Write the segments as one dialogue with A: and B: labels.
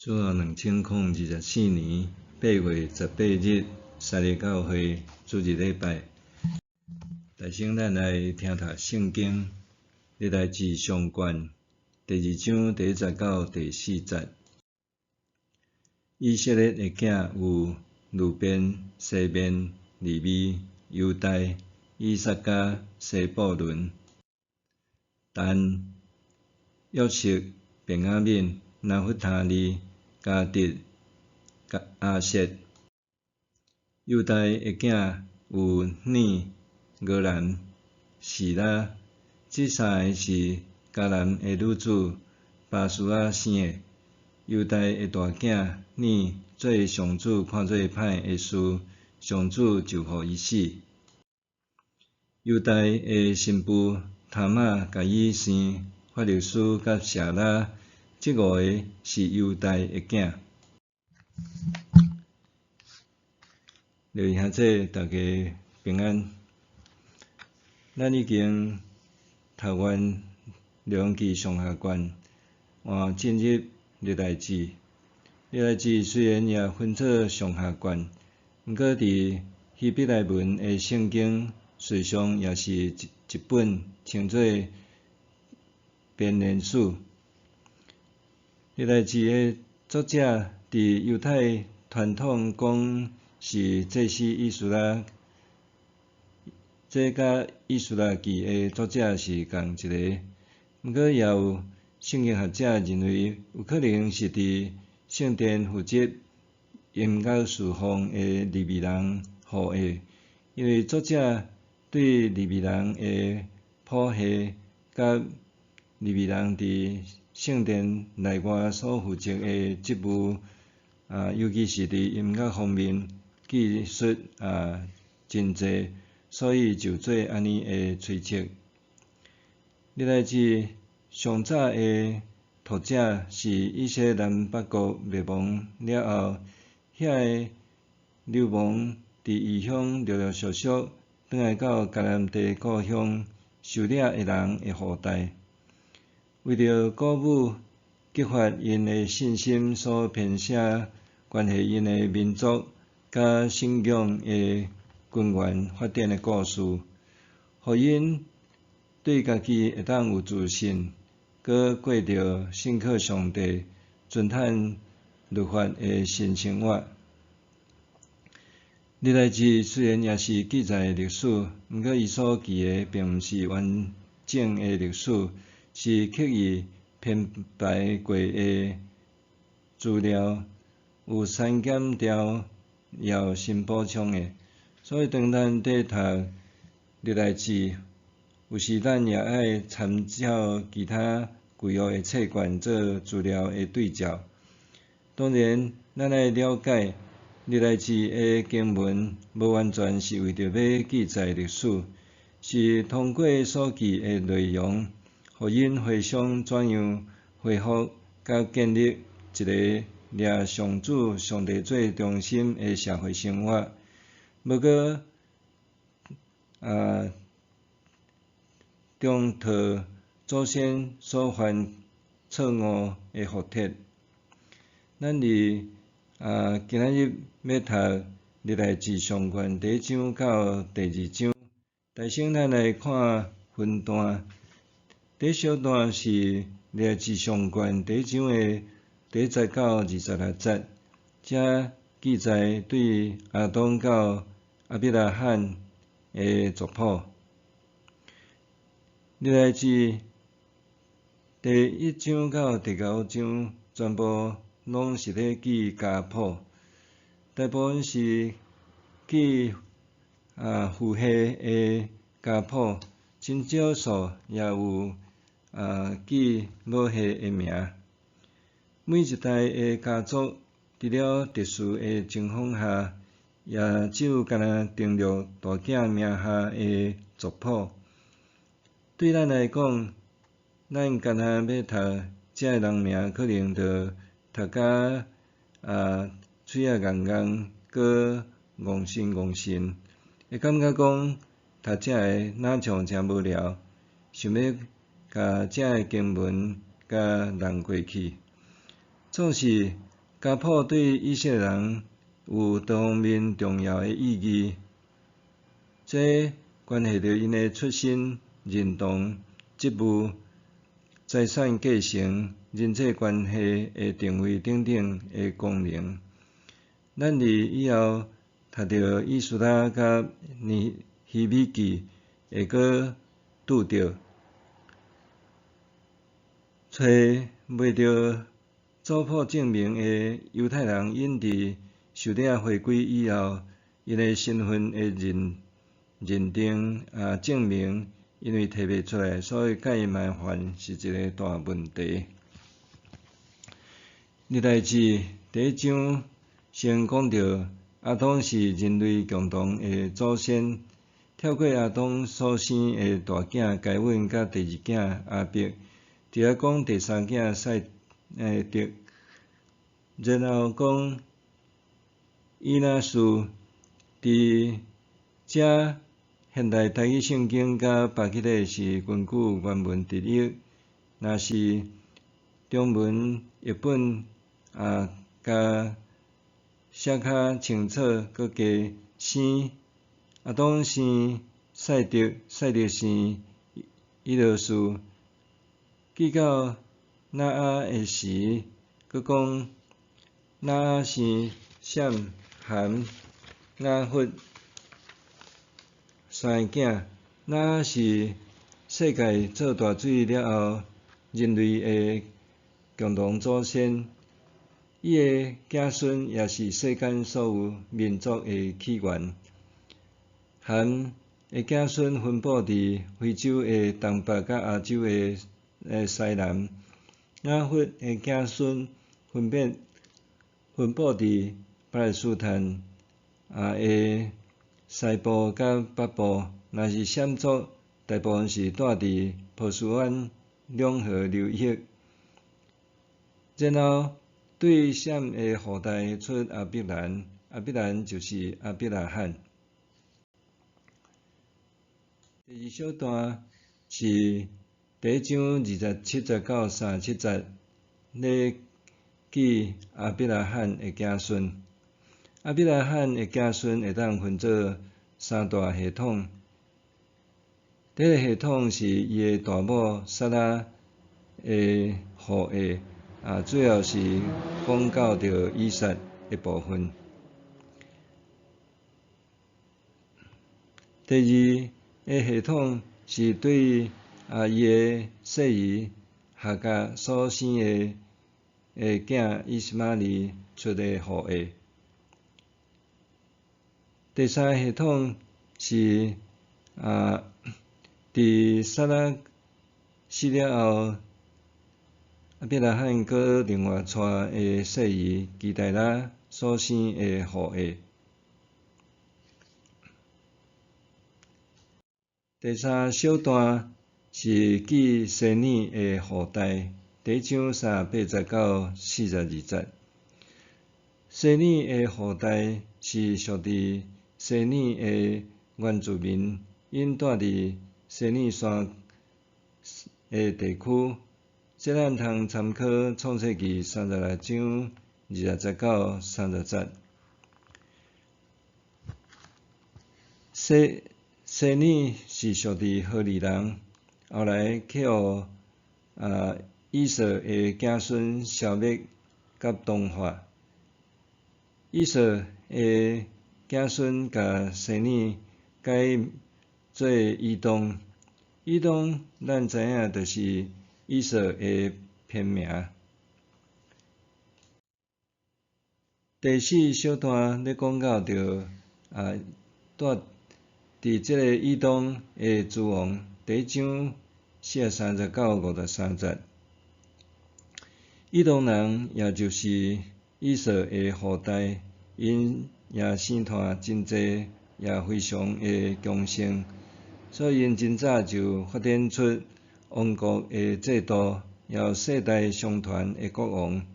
A: 主後2024年8月18日，三日教會主日禮拜，大先咱來聽讀聖經，歷代志上卷第二章第一節到第四節。以色列的囝有流便、西緬、利未、猶大、以薩迦、西布倫、但、約瑟、便雅憫、拿弗他利、迦得、亞設。猶大的囝有耳、俄南、示拉，這三个是迦南的女子巴書亞生的。猶大的大囝耳做上主看做歹的事，上主就予伊死。猶大的新婦他瑪共伊生法勒斯佮謝拉，這五个是猶大的囝。各位兄弟，大家平安。咱已經讀完列王紀上下卷，換進入歷代志。歷代志雖然也分做上下卷，毋過佇希伯來文的聖經，事實上也是一本稱做編年史。歷代志的作者佇猶太傳統講是祭司以斯拉，這佮以斯拉記的作者是仝一个。毋過也有聖經學者認為，有可能是佇聖殿負責音樂侍奉的利未人予的，因為作者對利未人的譜系佮利未人佇聖殿內外所負責的職務，尤其是佇音樂方面記述真濟，所以就做按呢的推測。歷代志上早的作者是以色列南北國滅亡了後，遐个流亡佇異鄉陸陸續續轉來到迦南地故鄉受掠的人的後代，為著鼓舞激發𪜶的信心所編寫關係𪜶的民族佮信仰的根源發展的故事，予𪜶對家己會當有自信，閣過著信靠上帝、遵行律法的新生活。歷代志雖然也是記載歷史，毋過伊所記的並毋是完整的歷史，是刻意編排過的資料，有刪減掉，也有新補充的。所以當咱佇讀歷代志，有時咱也愛參照其他舊約的冊卷做資料的對照。當然，咱愛了解歷代志的經文，無完全是為著欲記載歷史，是通過所記的內容，予𪜶回想怎樣恢復佮建立一个掠上主上帝做中心的社會生活。無閣重蹈祖先所犯錯誤的覆轍。咱佇今仔日欲讀歷代志上卷第一章到第二章，首先咱來看分段。第一小段是歷代志上卷第一章的第一節到26節，遮記載對亞當到亞伯拉罕的族譜。歷代志第一章到第九章，全部攏是咧記家譜，大部分是記父系的家譜，真少數也有記母系的名。每一代的家族，佇了特殊的情況下，也只有干焦登錄大囝名下的族譜。對咱來講，咱干焦欲讀這个人名，可能就讀甲喙仔硬硬，閣戇神戇神，會感覺講讀這个若像誠無聊，想欲共這个經文共弄過去。總是家譜對以色列人有多方面重要的意義，這關係著𪜶的出身、認同、職務、財產繼承、人際關係的定位等等的功能。咱佇以後讀著以斯拉佮尼希米記，會閣拄著。揣袂著族譜證明的猶太人，𪜶佇受領回歸以後，𪜶的身份的認定啊證明，因為提袂出來，所以共𪜶麻煩是一个大問題。歷代志第一章先講著亞當是人類共同的祖先，跳過亞當所生的大囝該隱佮第二囝亞伯，直接講第三囝賽德，然後講以挪士。佇遮現代台語聖經佮巴基禮是根據原文直譯，若是中文譯本啊，共寫較清楚，閣加生亞當生賽德，賽德生以挪士，記到挪亞的時，閣講挪亞生閃、含、雅弗三个囝。挪亞是世界做大水了後，人類的共同祖先，伊的子孫也是世間所有民族的起源。含的子孫分布佇非洲的東北佮亞洲的西南。雅弗的子孫分別分布佇巴勒斯坦的西部佮北部。若是閃族，大部分是蹛佇波斯灣兩河流域。然後對閃的後代出亞伯蘭，亞伯蘭就是亞伯拉罕。第二小段是第一章27節到37節，咧記亞伯拉罕的子孫。亞伯拉罕的子孫會當分做三大系統。第一个系統是伊的大某撒拉的後裔，主要是講到著以撒的部分。第二个系統是對伊的細姨夏甲所生的囝以實瑪利出的後裔。第三个系統是佇撒拉死了後，亞伯拉罕閣另外娶的細姨基大拉所生的後裔。第三小段是記西擬的後代，第一章38節到42節。西擬的後代是屬佇西擬的原住民，𪜶蹛佇西擬山的地區。這咱通參考創世記36章20節到30節。西擬是屬佇何利人，後來去予以掃的子孫消滅佮同化。以掃的子孫共西擬改做以東，以東咱知影就是以掃的偏名。第四小段咧講到著蹛佇這个以東的諸王，第一章43節到53節。以東人也就是以掃的後代，𪜶也生湠真濟，也非常的強盛，所以𪜶真早就發展出王國的制度，也有世代相傳的國王。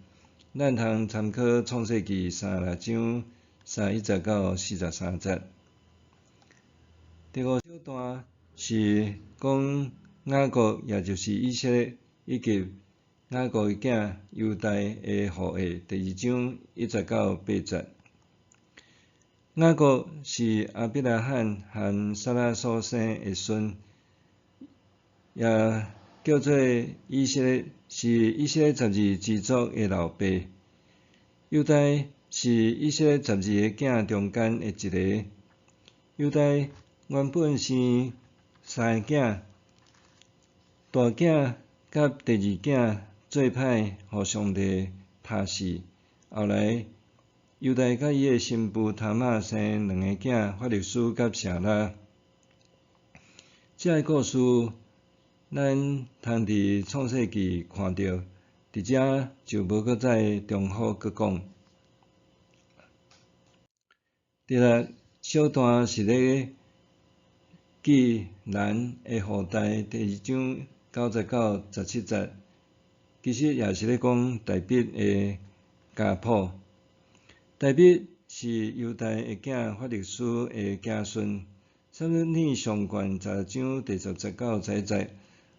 A: 咱通參考創世記36章31節到43節。第五小段是講雅各，也就是以色列以及雅各的囝猶大的後裔，第二章一節到八節。雅各是亞伯拉罕和撒拉所生的孫，也叫做以色列，是以色列十二支族的老爸。猶大是以色列十二個囝中間的一个。猶大原本生三个囝，大囝佮第二囝做歹，予上帝殺死。後來，猶大佮伊的新婦他瑪生兩個囝，法勒斯佮舍拉。這个故事，咱通佇創世記看著，佇遮就無閣再重複閣講。第六小段是咧記蘭的後代，第二章九節到十七節，其實也是咧講大衛的家譜。大衛是猶大的囝法勒斯的子孫。撒母耳上卷十章第十節到十一節，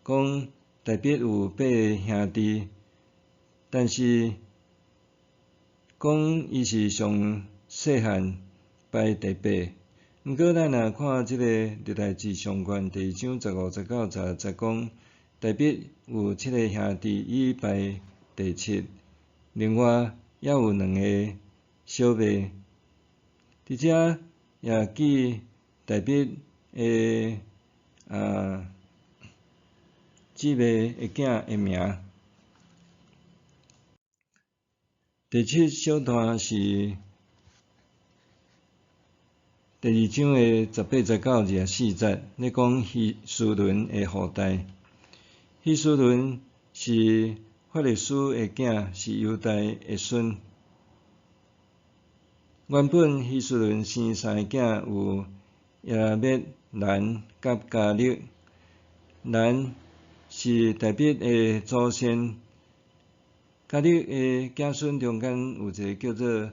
A: 講大衛有八个兄弟，但是講伊是上細漢，排第八。毋過咱若看這个歷代志上卷第二章十五節到十六節，講大衛有七个兄弟，伊排第七，另外猶有兩个小妹。佇遮也記大衛的姊妹的囝的名。第七小段是第二章的十八節到二十四節，咧講希斯崙的後代。希斯崙是法勒斯的囝，是猶大的孫。原本希斯崙生三個囝，有耶拉篾、蘭佮迦勒。蘭是大衛的祖先。迦勒的子孫中間有一个叫做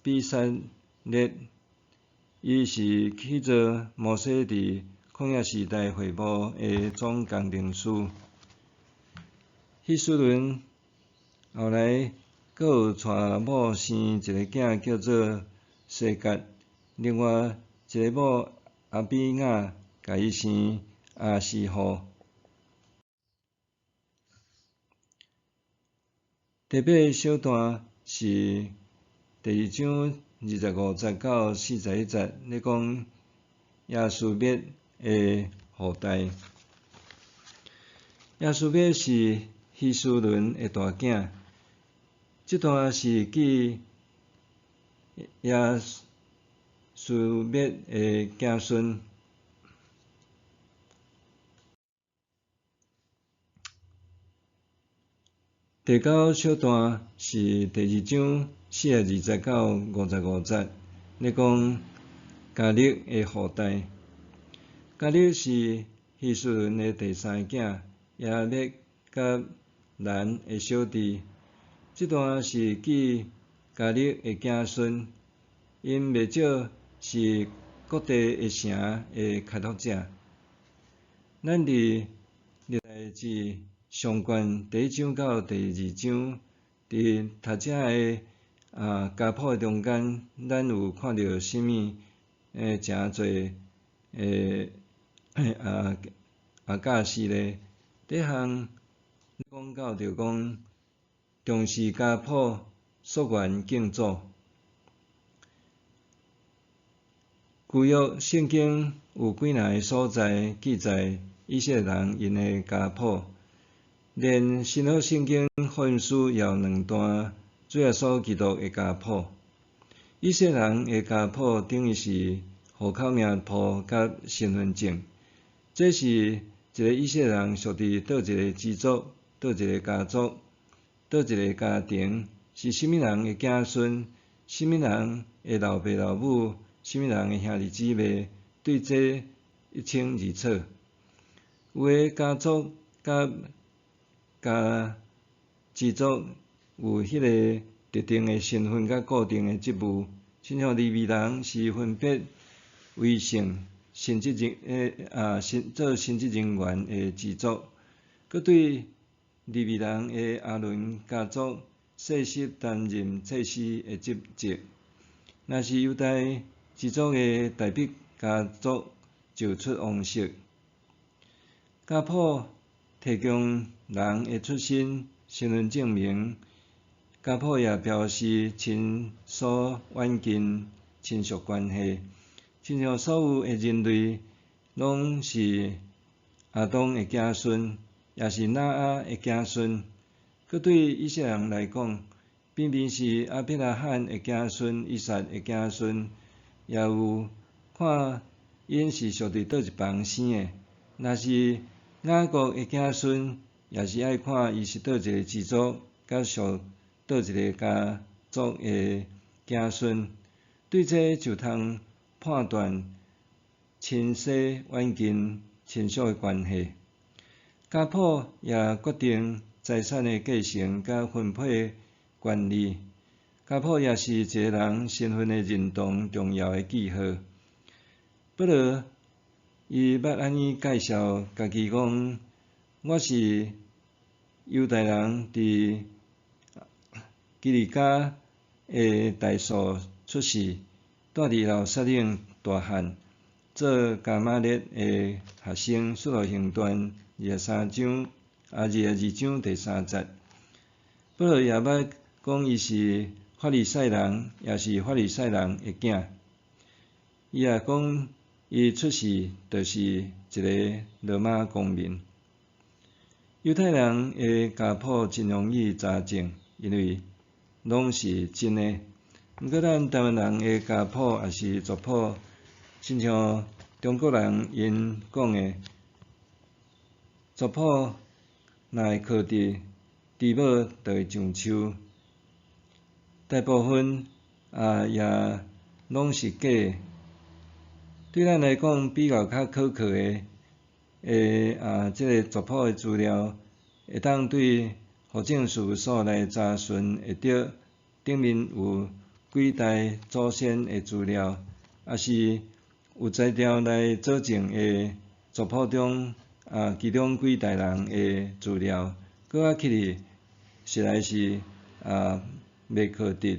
A: 比撒列，伊是去做摩西佇曠野時代會幕的總工程師。希斯崙後來閣有娶某生一個囝叫做西結，另外一個某亞比雅共伊生亞洗戶。第八小段是第二章二十五節到四十一節，咧講耶書滅的後代。耶書滅是希斯崙的大囝，這段是記耶書滅的子孫。第九小段是第二章四十二節到五十五節，咧講迦勒的後代。迦勒是希斯崙的第三个囝，耶拉篾佮蘭的小弟。這段是記迦勒的子孫，𪜶袂少是各地的城的開拓者。咱佇歷代志上卷第一章到第二章，佇讀這个家譜的中間，咱有看著啥物誠濟的教示咧？第一項講到著講重視家譜，溯源敬祖。舊約聖經有幾若个所在記載以色列人𪜶的家譜，連新約聖經福音書也有兩段主耶穌基督的家譜。以色列人的家譜等於是戶口名簿佮身份證，這是一个以色列人屬佇佗一个支族、佗一个家族、佗一个家庭，是啥物人的子孫，啥物人的老爸老母，啥物人的兄弟姊妹，對這一清二楚。有的家族佮家支族有彼个特定的身份佮固定的職務，親像利未人是分別為聖、神職人做神職人員的支族，閣對利未人的亞倫家族世襲擔任祭司的職責。若是猶大支族的大衛家族就出王室。家譜提供人的出身、身份證明。家譜也表示親疏遠近、親屬關係，親像所有的人類攏是亞當的子孫，也是挪亞的子孫。閣對以色列人來講，明明是亞伯拉罕的子孫、以撒的子孫，也有看𪜶是屬佇佗一房生的。若是雅各的子孫，也是愛看伊是佗一个支族，佮屬佗一個家族的子孫，對這就通判斷親疏遠近親屬的關係。家譜也決定財產的繼承佮分配權利。家譜也是一個人身份的認同重要的記號。保羅伊捌按呢介紹家己講：我是猶太人，佇基利家的大數出世，蹛佇耶路撒冷大漢，做迦瑪列的學生。使徒行傳23章啊，22章第3節。保羅也捌講伊是法利賽人，也是法利賽人的囝。伊也講伊出世就是一个羅馬公民。猶太人的家譜真容易查證，因為攏是真的。毋過咱台灣人的家譜抑是族譜，親像中國人𪜶講的族譜，若會考佇豬母就會上樹。大部分啊也攏是假的。對咱來講，比較較可靠的的啊，這个族譜的資料，會當對戶政事務所來查詢，會著頂面有幾代祖先的資料，抑是有才調來佐證的族譜中啊，其中幾代人的資料，閣較起去實在是啊袂可得。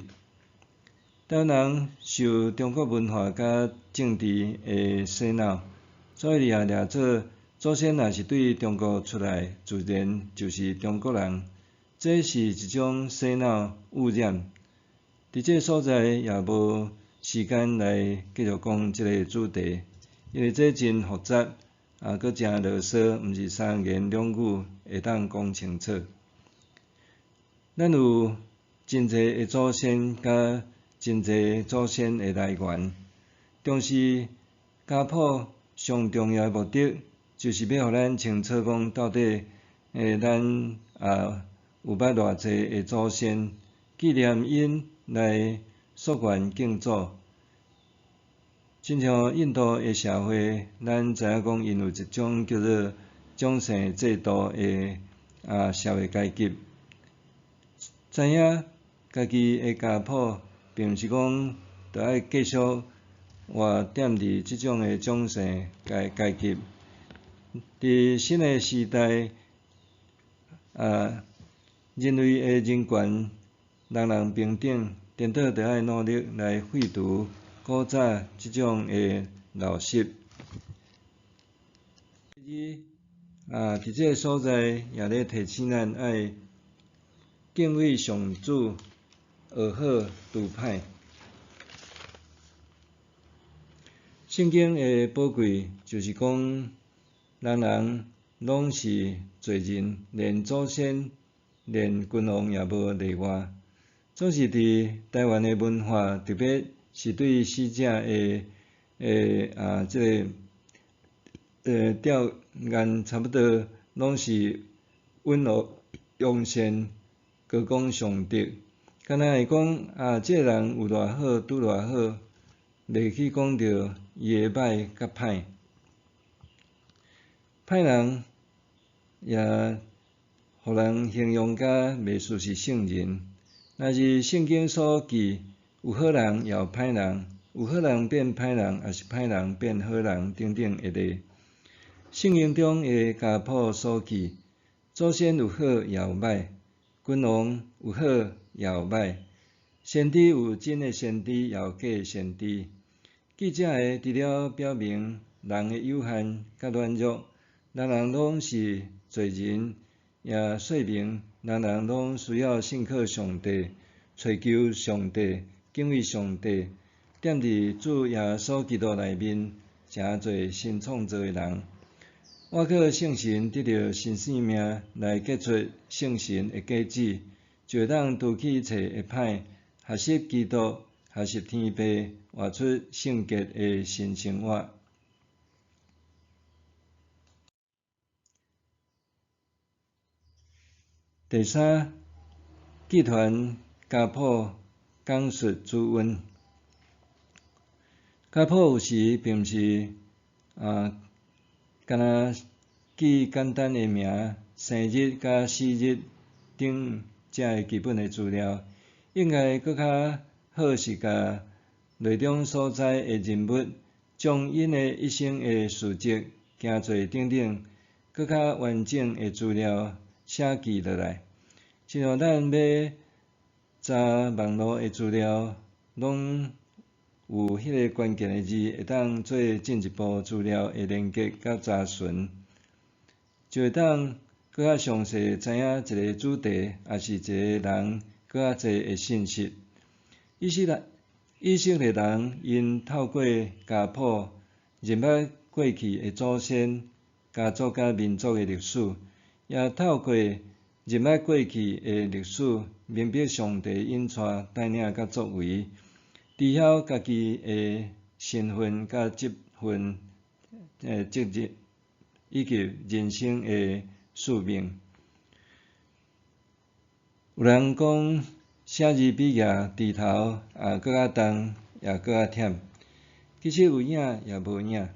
A: 台灣人受中國文化佮政治的洗腦，所以也掠做祖先若是對中國出來，自然就是中國人。這是一種洗腦污染。佇這个所在也無時間來繼續講這个主題，因為這真複雜，啊，閣誠囉嗦，毋是三言兩語會當講清楚。咱有真濟的祖先，佮真濟祖先的來源，重視家譜上重要的目的，就是欲予咱清楚講到底，咱啊有捌偌濟的祖先，紀念𪜶來溯源敬祖。親像印度的社會，咱知影講𪜶有一種叫做種姓制度的啊社會階級，知影家己的家譜，並毋是講著愛繼續活踮佇這種的種姓階階級。佇新的時代，啊，人類的人權，人人平等，顛倒著愛努力來廢除古早這種的陋習。啊，佇這个所在也咧提醒咱愛敬畏上主，學好除歹。聖經的寶貴就是講，人人攏是罪人，連祖先、連君王也無例外。總是佇台灣的文化，特別是對死者的的啊，這个弔唁，差不多攏是隱惡揚善，高功尚德。敢若會講啊，這个人有偌好，拄偌好，袂去講著伊的䆀佮歹。歹人也予人形容甲袂輸是聖人。若是聖經所記，有好人也有歹人，有好人變歹人，抑是歹人變好人等等的例。聖經中的家譜所記，祖先有好也有歹，君王有好也有歹，先知有真的先知，也有假的先知。記者的除了表明人的有限佮軟弱，人人攏是罪人，也說明人人攏需要信靠上帝、揣求上帝、敬畏上帝，踮佇主耶穌基督內面，成做新創造的人。倚靠聖神得著新生命，來結出聖神的果子，就會當除去一切的歹，學習基督，學習天父，活出聖潔的新生活。第三，紀傳家譜講述主恩。家譜有時並毋是干焦記簡單的名、生日佮死日等這个基本的資料，應該閣較好是共內中所載的人物，將𪜶的一生的事蹟、行做等等，閣較完整的資料寫記落來。親像咱欲查網路的資料，攏有彼个關鍵的字，會當做進一步資料的連結佮查詢，就會當閣較詳細知影一个主題，抑是一个人閣較濟的信息。以色列人𪜶透過家譜認捌過去的祖先、家族佮民族的歷史，也透過認捌過去的歷史，明白上帝引帶帶領佮作為，知曉家己的身份佮職份、責任以及人生的使命。有人講，寫字比攑鋤頭也閣較重，也閣較忝。其實有影也無影。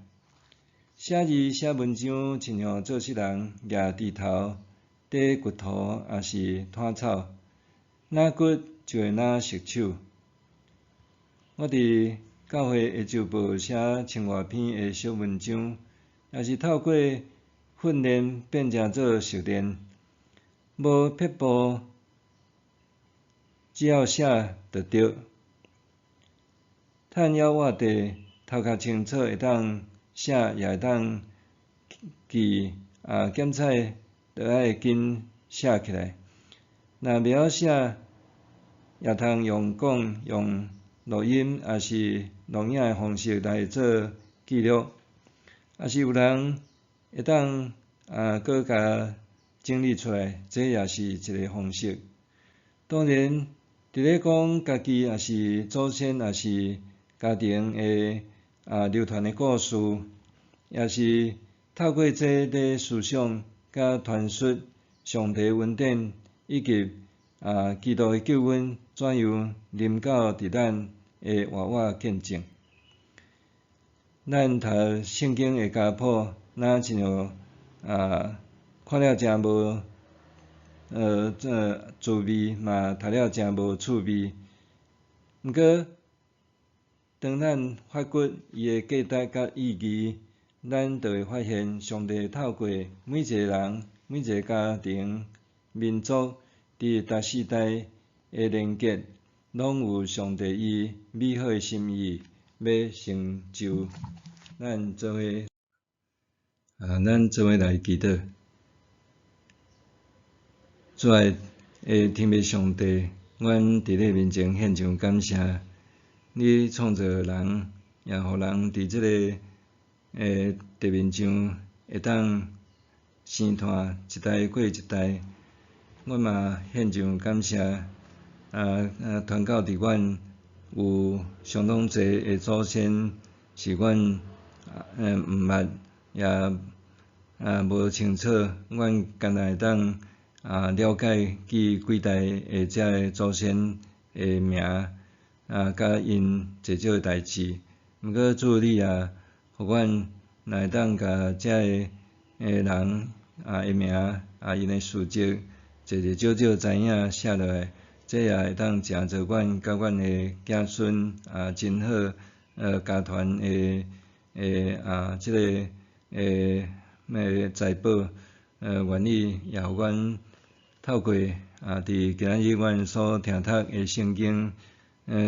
A: 寫字寫文章，親像做事人攑鋤頭、硩骨頭，抑是拖草，若骨就會若熟手。我佇教會的週報寫千外篇的小文章，也是透過訓練變成做熟練，無撇步，只要寫就對。趁猶活地，頭殼清楚，會當寫，也會當記，檢採，就愛緊寫起來。若袂曉寫，也通用講、用錄音，抑是錄影的方式來做記錄。抑是有人會當閣共整理出來，這也是一个方式。當然，佇咧講家己抑是祖先，抑是家庭的流傳的故事，也是透過這咧思想佮傳述上帝恩典以及基督的救恩怎樣臨到佇咱的活活見證。咱讀聖經的家譜，若親像看了誠無這滋味，嘛讀了誠無趣味。毋過，當咱發掘伊的價值佮意義，咱就會發現上帝透過每一个人、每一个家庭、民族，佇逐世代的連結，攏有上帝伊美好的心意欲成就。咱做伙來祈禱。主愛的天父上帝，阮佇你面前獻上感謝。你創造人，也予人佇這个地面上會當生湠一代過一代。阮嘛獻上感謝，傳教佇阮有相當濟的祖先是阮毋捌，也無清楚，阮干焦會當了解記幾代的這个祖先的名，佮𪜶濟少的代誌。毋過主你也予阮若會當共這个人的名𪜶的事蹟，濟濟少少知影寫落來，這也會當成做阮佮阮的子孫真好家傳的這个財寶。願意也予阮透過啊，佇今仔日阮所聽讀的聖經，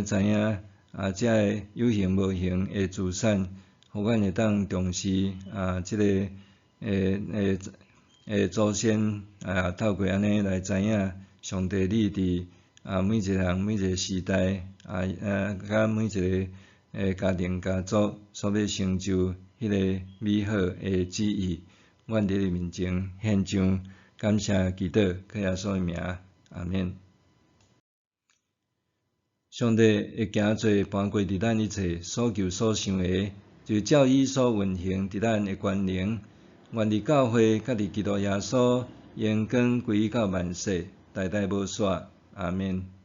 A: 知影啊，這个有形無形的資產，予阮會當重視啊，這个的祖先啊，透過按呢來知影上帝你佇啊每一項每一个時代啊啊，佮每一个家庭家族所欲成就彼个美好的旨意，阮佇你面前獻上感謝祈禱，靠耶穌的名，阿們。上帝會行做搬過佇咱一切所求所想的，就照伊所運行佇咱的權能，願佇教會佮佇基督耶穌榮光歸到萬世，代代無煞。阿們。